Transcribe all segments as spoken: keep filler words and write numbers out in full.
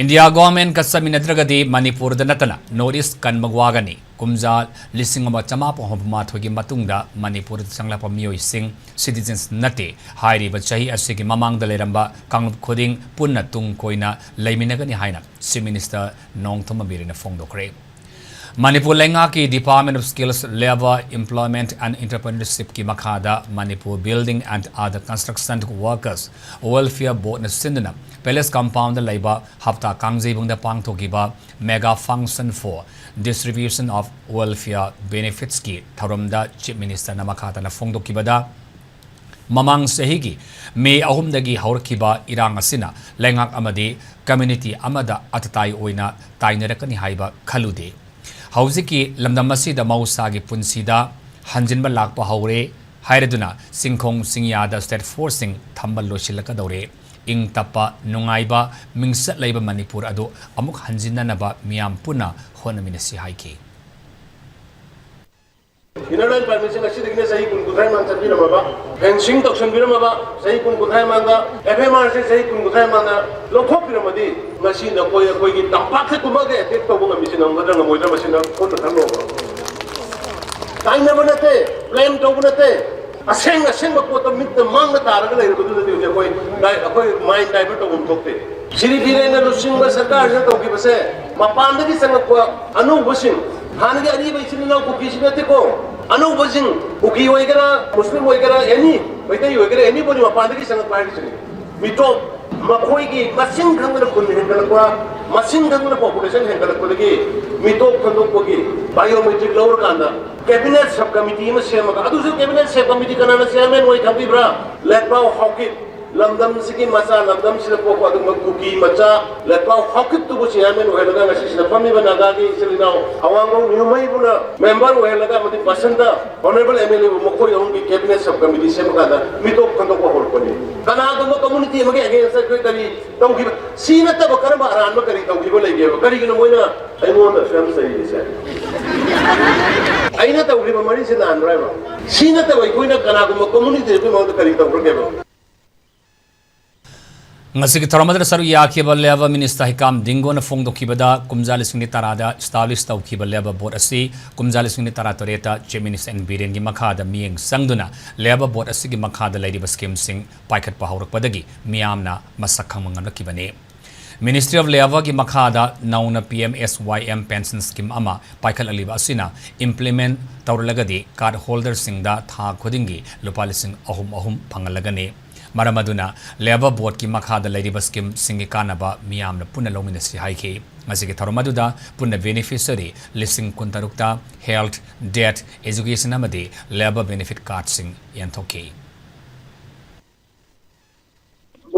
India ꯒꯣꯚꯔꯟꯃꯦꯟꯠꯀ ꯆꯠꯃꯤꯟꯅꯗ꯭ꯔꯒꯗꯤ ꯃꯅꯤꯄꯨꯔꯗ ꯅꯠꯇꯅ north east ꯀꯟꯕ ꯋꯥꯒꯅꯤ꯫ ꯀꯨꯝꯖꯥ ꯂꯤꯁꯤꯡ ꯑꯃ ꯆꯃꯥꯄꯟ ꯍꯨꯝꯐꯨ ꯃꯥꯊꯣꯏꯒꯤ ꯃꯇꯨꯡꯗ ꯃꯅꯤꯄꯨꯔꯗ ꯆꯪꯂꯛꯄ ꯃꯤꯑꯣꯏꯁꯤꯡ ꯁꯤꯇꯤꯖꯦꯟꯁ ꯅꯠꯇꯦ꯫ ꯍꯥꯏꯔꯤꯕ ꯆꯍꯤ ꯑꯁꯤꯒꯤ ꯃꯃꯥꯡꯗ ꯂꯩꯔꯝꯕ ꯀꯥꯡꯂꯨꯞ ꯈꯨꯗꯤꯡ ꯄꯨꯟꯅ ꯇꯨꯡ ꯀꯣꯏꯅ ꯂꯩꯃꯤꯟꯅꯒꯅꯤ ꯍꯥꯏꯅ ꯆꯤꯐ ꯃꯤꯅꯤꯁꯇꯔ ꯅꯣꯡꯊꯣꯝꯕꯝ ꯕꯤꯔꯦꯟꯅ ꯐꯣꯡꯗꯣꯛꯈ꯭ꯔꯦ꯫ ꯃꯅꯤꯄꯨꯔ ꯂꯩꯉꯥꯛꯀꯤ Department of Skills, Labour, Employment and Entrepreneurshipꯀꯤ ꯃꯈꯥꯗ Manipur Building and Other Construction Workers Welfare Boardꯅ ꯁꯤꯟꯗꯨꯅ ꯄꯦꯂꯦꯁ ꯀꯝꯄꯥꯎꯟꯗ ꯂꯩꯕ ꯍꯞꯇꯥ ꯀꯥꯡꯖꯩꯕꯨꯡꯗ ꯄꯥꯡꯊꯣꯛꯈꯤꯕ Mega Function for Distribution of Welfare Benefitsꯀꯤ ꯊꯧꯔꯝꯗ ꯆꯤꯐ ꯃꯤꯅꯤꯁꯇꯔꯅ ꯃꯈꯥ ꯇꯥꯅ ꯐꯣꯡꯗꯣꯛꯈꯤꯕꯗ, ꯃꯃꯥꯡ ꯆꯍꯤꯒꯤ ꯃꯦ ꯑꯍꯨꯝꯗꯒꯤ ꯍꯧꯔꯛꯈꯤꯕ ꯏꯔꯥꯡ ꯑꯁꯤꯅ ꯂꯩꯉꯥꯛ ꯑꯃꯗꯤ ꯀꯝꯃ꯭ꯌꯨꯅꯤꯇꯤ ꯑꯃꯗ ꯑꯇꯇꯥꯏ ꯑꯣꯏꯅ ꯇꯥꯏꯅꯔꯛꯀꯅꯤ ꯍꯥꯏꯕ ꯈꯜꯂꯨꯗꯦ꯫ ꯍꯧꯖꯤꯛꯀꯤ ꯂꯝꯗꯝ ꯑꯁꯤꯗ ꯃꯍꯧꯁꯥꯒꯤ ꯄꯨꯟꯁꯤꯗ ꯍꯟꯖꯤꯟꯕ ꯂꯥꯛꯄ ꯍꯧꯔꯦ ꯍꯥꯏꯔꯗꯨꯅ ꯆꯤꯡꯈꯣꯡ ꯆꯤꯡꯌꯥꯗ ꯁ꯭ꯇꯦꯠ ꯐꯣꯔꯁꯁꯤꯡ ꯊꯝꯕ ꯂꯣꯏꯁꯤꯜꯂꯛꯀꯗꯧꯔꯦ꯫ ꯏꯪ ꯇꯞꯄ, ꯅꯨꯡꯉꯥꯏꯕ, ꯃꯤꯡꯆꯠ ꯂꯩꯕ ꯃꯅꯤꯄꯨꯔ ꯑꯗꯨ ꯑꯃꯨꯛ ꯍꯟꯖꯤꯟꯅꯅꯕ ꯃꯤꯌꯥꯝ ꯄꯨꯟꯅ ꯍꯣꯠꯅꯃꯤꯟꯅꯁꯤ ꯍꯥꯏꯈꯤ꯫ Inner Line Permitꯁꯤꯡ ꯑꯁꯤꯗꯒꯤꯅ ꯆꯍꯤ ꯀꯨꯟ, ꯀꯨꯟꯊ꯭ꯔꯥ ꯃꯃꯥꯡ ꯆꯠꯄꯤꯔꯝꯃꯕ, fencing ꯇꯧꯁꯟꯕꯤꯔꯝꯃꯕ, ꯆꯍꯤ ꯀꯨꯟ, ꯀꯨꯟꯊ꯭ꯔꯥ ꯃꯃꯥꯡꯗ F M Rꯁꯦ ꯆꯍꯤ ꯀꯨꯟ, ꯀꯨꯟꯊ꯭ꯔꯥ ꯃꯃꯥꯡꯗ ꯂꯧꯊꯣꯛꯄꯤꯔꯝꯃꯗꯤ, ꯉꯁꯤ ꯅꯈꯣꯏ ꯑꯩꯈꯣꯏꯒꯤ ꯇꯝꯄꯥꯛꯁꯦ ꯀꯨꯝꯃꯒ attack ꯇꯧꯕ ꯉꯝꯃꯤꯁꯤ ꯉꯝꯒꯗ꯭ꯔꯥ ꯉꯝꯃꯣꯏꯗ꯭ꯔꯥ, ꯃꯁꯤ ꯅꯪ ꯈꯨꯠꯅ ꯈꯜꯂꯣꯕ꯫ ꯇꯥꯏꯅꯕ ꯅꯠꯇꯦ, blame ꯇꯧꯕ ꯅꯠꯇꯦ, ꯑꯁꯦꯡ ꯑꯁꯦꯡꯕ ꯄꯣꯠꯇꯣ ꯃꯤꯠꯇ ꯃꯥꯡꯗ ꯇꯥꯔꯒ ꯂꯩꯔꯕꯗꯨꯗꯗꯤ ꯍꯧꯖꯤꯛ ꯑꯩꯈꯣꯏ, ꯑꯩꯈꯣꯏ mind divert ꯇꯧꯐꯝ ꯊꯣꯛꯇꯦ꯫ ꯁꯤꯔꯤ ꯕꯤꯔꯦꯟꯅ ꯂꯨꯆꯤꯡꯕ ꯁꯔꯀꯥꯔꯁꯤꯅ ꯇꯧꯈꯤꯕꯁꯦ, ꯃꯄꯥꯟꯗꯒꯤ ꯆꯪꯂꯛꯄ ꯑꯅꯧꯕꯁꯤꯡ, ꯍꯥꯟꯅꯒꯤ ꯑꯔꯤꯕ ꯏꯆꯤꯜ ꯏꯅꯥꯎ ꯀꯨꯀꯤꯁꯤ ꯅꯠꯇꯦꯀꯣ, ꯑꯅꯧꯕꯁꯤꯡ, ꯀꯨꯀꯤ ꯑꯣꯏꯒꯦꯔꯥ, ꯃꯨꯁꯂꯤꯝ ꯑꯣꯏꯒꯦꯔꯥ, any, ꯃꯩꯇꯩ ꯑꯣꯏꯒꯦꯔꯥ, anybody ꯃꯄꯥꯟꯗꯒꯤ ꯆꯪꯂꯛꯄ ꯍꯥꯏꯕꯁꯤꯅꯤ꯫ ꯃꯤꯇꯣꯞ, ꯃꯈꯣꯏꯒꯤ ꯃꯁꯤꯡ ꯈꯪꯗꯅ ꯈꯨꯟ ꯍꯦꯟꯒꯠꯂꯛꯄ, ꯃꯁꯤꯡ ꯈꯪꯗꯅ population ꯍꯦꯟꯒꯠꯂꯛꯄꯗꯒꯤ ꯃꯤꯇꯣꯞ ꯈꯟꯗꯣꯛꯄꯒꯤ biometric ꯂꯧꯔꯀꯥꯟꯗ cabinet sub committee ꯑꯃ ꯁꯦꯝꯃꯒ, ꯑꯗꯨꯁꯨ cabinet sub committee ꯀꯅꯥꯅ chairman ꯑꯣꯏ ꯈꯪꯕꯤꯕ꯭ꯔꯥ? ꯂꯦꯠꯄꯥꯎ ꯍꯥꯎꯀꯤꯞ꯫ ꯂꯝꯗꯝꯁꯤꯒꯤ ꯃꯆꯥ, ꯂꯝꯗꯝꯁꯤꯗ ꯄꯣꯛꯄ ꯑꯗꯨꯒꯨꯝꯕ ꯀꯨꯀꯤ ꯃꯆꯥ, ꯂꯦꯠꯄꯥꯎ ꯍꯥꯎꯀꯤꯞꯇꯨꯕꯨ chairman ꯑꯣꯏꯍꯜꯂꯒ, ꯉꯁꯤꯁꯤꯗ ꯐꯝꯃꯤꯕ ꯅꯥꯒꯥꯒꯤ ꯏꯆꯤꯜ ꯏꯅꯥꯎ ꯑꯋꯥꯡꯕꯝ ꯅ꯭ꯌꯨꯃꯩꯕꯨꯅ member ꯑꯣꯏꯍꯜꯂꯒ, ꯑꯃꯗꯤ ꯕꯁꯟꯇ, honourable M L Aꯕꯨ, ꯃꯈꯣꯏ ꯑꯍꯨꯝꯒꯤ cabinet sub committee ꯁꯦꯝꯃꯀꯥꯟꯗ ꯃꯤꯇꯣꯞ ꯈꯟꯗꯣꯛꯄ ꯍꯧꯔꯛꯄꯅꯤ꯫ ꯀꯅꯥꯒꯨꯝꯕ community ꯑꯃꯒꯤ against ꯑꯩꯈꯣꯏ ꯀꯔꯤ ꯇꯧꯈꯤꯕ? ꯁꯤ ꯅꯠꯇꯕ ꯀꯔꯝꯕ ꯑꯔꯥꯟꯕ ꯀꯔꯤ ꯇꯧꯈꯤꯕ ꯂꯩꯒꯦꯕ? ꯀꯔꯤꯒꯤꯅꯣ ꯃꯣꯏꯅ ꯑꯩꯉꯣꯟꯗ ꯑꯁꯨꯛ ꯌꯥꯝ ꯆꯩꯔꯤꯁꯦ? ꯑꯩꯅ ꯇꯧꯈꯤꯕ ꯃꯔꯤꯁꯦ ꯂꯥꯟꯕ꯭ꯔꯥ ꯍꯥꯏꯕ? ꯁꯤ ꯅꯠꯇꯕ ꯑꯩꯈꯣꯏꯅ ꯀꯅꯥꯒꯨꯝꯕ community ꯑꯩꯈꯣꯏ ꯃꯉꯣꯟꯗ ꯀꯔꯤ ꯇꯧꯈ꯭ꯔꯒꯦꯕ? ꯉꯁꯤꯒꯤ ꯊꯧꯔꯝ ꯑꯗꯨꯗ ꯁꯔꯨꯛ ꯌꯥꯈꯤꯕ Labour Minister ꯍꯤꯀꯥꯝ ꯗꯤꯡꯒꯣꯅ ꯐꯣꯡꯗꯣꯛꯈꯤꯕꯗ, ꯀꯨꯝꯖꯥ ꯂꯤꯁꯤꯡ ꯑꯅꯤ ꯇꯔꯥꯗ establish ꯇꯧꯈꯤꯕ Labour Board ꯑꯁꯤ ꯀꯨꯝꯖꯥ ꯂꯤꯁꯤꯡ ꯑꯅꯤ ꯇꯔꯥꯇꯔꯦꯠꯇ Chief Minister ꯑꯦꯟ ꯕꯤꯔꯦꯟꯒꯤ ꯃꯈꯥꯗ ꯃꯤꯠꯌꯦꯡ ꯆꯪꯗꯨꯅ Labour Board ꯑꯁꯤꯒꯤ ꯃꯈꯥꯗ ꯂꯩꯔꯤꯕ schemeꯁꯤꯡ ꯄꯥꯏꯈꯠꯄ ꯍꯧꯔꯛꯄꯗꯒꯤ ꯃꯤꯌꯥꯝꯅ ꯃꯁꯛ ꯈꯪꯕ ꯉꯝꯂꯛꯈꯤꯕꯅꯤ꯫ Ministry of Labourꯒꯤ ꯃꯈꯥꯗ ꯅꯧꯅ P M S Y M pension scheme ꯑꯃ ꯄꯥꯏꯈꯠꯂꯛꯂꯤꯕ ꯑꯁꯤꯅ implement ꯇꯧꯔꯛꯂꯒꯗꯤ card holderꯁꯤꯡꯗ ꯊꯥ ꯈꯨꯗꯤꯡꯒꯤ ꯂꯨꯄꯥ ꯂꯤꯁꯤꯡ ꯑꯍꯨꯝ ꯑꯍꯨꯝ ꯐꯪꯍꯜꯂꯒꯅꯤ꯫ ꯃꯔꯝ ꯑꯗꯨꯅ Labour Boardꯀꯤ ꯃꯈꯥꯗ ꯂꯩꯔꯤꯕ schemeꯁꯤꯡꯒꯤ ꯀꯥꯟꯅꯕ ꯃꯤꯌꯥꯝꯅ ꯄꯨꯟꯅ ꯂꯧꯃꯤꯟꯅꯁꯤ ꯍꯥꯏꯈꯤ꯫ ꯃꯁꯤꯒꯤ ꯊꯧꯔꯝ ꯑꯗꯨꯗ ꯄꯨꯟꯅ beneficiary ꯂꯤꯁꯤꯡ ꯀꯨꯟꯇꯔꯨꯛꯇ health, death, education ꯑꯃꯗꯤ Labour benefit cardꯁꯤꯡ ꯌꯦꯟꯊꯣꯛꯈꯤ꯫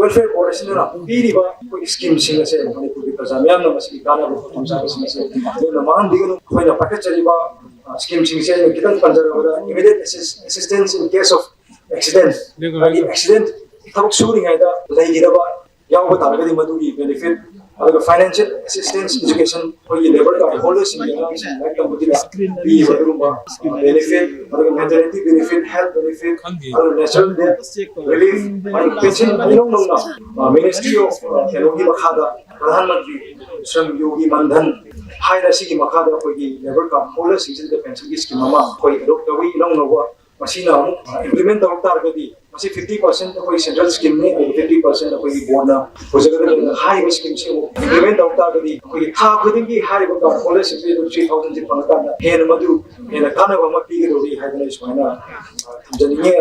Welfare Board ꯑꯁꯤꯅ ꯄꯤꯔꯤꯕ ꯑꯩꯈꯣꯏꯒꯤ schemeꯁꯤꯡ ꯑꯁꯦ ꯃꯅꯤꯄꯨꯔꯒꯤ ꯄ꯭ꯔꯖꯥ ꯃꯤꯌꯥꯝꯅ ꯃꯁꯤꯒꯤ ꯀꯥꯟꯅꯕ ꯈꯨꯗꯣꯡꯆꯥꯕꯁꯤꯡ ꯑꯁꯦ ꯂꯣꯏꯅ ꯃꯥꯡꯍꯟꯕꯤꯒꯅꯨ꯫ ꯑꯩꯈꯣꯏꯅ ꯄꯥꯏꯈꯠꯆꯔꯤꯕ, ꯑ, schemeꯁꯤꯡꯁꯦ ꯑꯩꯅ ꯈꯤꯇꯪ ꯄꯟꯖꯔꯕꯗ, immediate assist-, assistance in case of accident, ꯍꯥꯏꯗꯤ accident, ꯊꯕꯛ ꯁꯨꯔꯤꯉꯩꯗ ꯂꯩꯈꯤꯗꯕ ꯌꯥꯎꯕ ꯇꯥꯔꯒꯗꯤ ꯃꯗꯨꯒꯤ benefit, ꯑꯗꯨꯒ financial assistance, education, ꯑꯩꯈꯣꯏꯒꯤ Labour Card holderꯁꯤꯡꯒꯤ ꯑꯉꯥꯡꯁꯤꯡ ꯂꯥꯏꯔꯤꯛ ꯇꯝꯕꯒꯤꯗ ꯄꯤꯕ ꯑꯗꯨꯒꯨꯝꯕ, ꯑ, benefit, ꯑꯗꯨꯒ maternity benefit, health benefit, ꯑꯗꯨꯒ natural death relief, ꯑꯗꯨꯒ pension, ꯏꯅꯧ ꯅꯧꯅ, ꯑ, Ministry of, ꯑ, ꯀꯩꯅꯣꯒꯤ ꯃꯈꯥꯗ Pradhan Mantri Shram Yogi Mandan ꯍꯥꯏꯅ ꯁꯤꯒꯤ ꯃꯈꯥꯗ ꯑꯩꯈꯣꯏꯒꯤ Labour Card holderꯁꯤꯡꯁꯤꯗ pensionꯒꯤ scheme ꯑꯃ ꯑꯩꯈꯣꯏ adopt ꯇꯧꯏ, ꯏꯅꯧ ꯅꯧꯕ꯫ ꯃꯁꯤꯅ ꯑꯃꯨꯛ implement ꯇꯧꯔꯛ ꯇꯥꯔꯒꯗꯤ, ꯃꯁꯤ fifty percent ꯑꯩꯈꯣꯏ central schemeꯅꯤ, ꯑꯗꯨꯒ fifty percent ꯑꯩꯈꯣꯏꯒꯤ boardꯅ ꯄꯨꯖꯒꯗꯕꯅꯤꯅ, ꯍꯥꯏꯔꯤꯕ schemeꯁꯤ ꯑꯃꯨꯛ implement ꯇꯧꯔꯛ ꯇꯥꯔꯒꯗꯤ, ꯑꯩꯈꯣꯏꯒꯤ ꯊꯥ ꯈꯨꯗꯤꯡꯒꯤ ꯍꯥꯏꯔꯤꯕ card holderꯁꯤꯡꯁꯤ ꯑꯗꯨꯝ three thousandꯁꯤ ꯐꯪꯉꯀꯥꯟꯗ ꯍꯦꯟꯅ ꯃꯗꯨ ꯍꯦꯟꯅ ꯀꯥꯟꯅꯕ ꯑꯃ ꯄꯤꯒꯗꯧꯔꯤ ꯍꯥꯏꯗꯅ ꯑꯩ ꯁꯨꯃꯥꯏꯅ ꯊꯝꯖꯅꯤꯡꯉꯤ꯫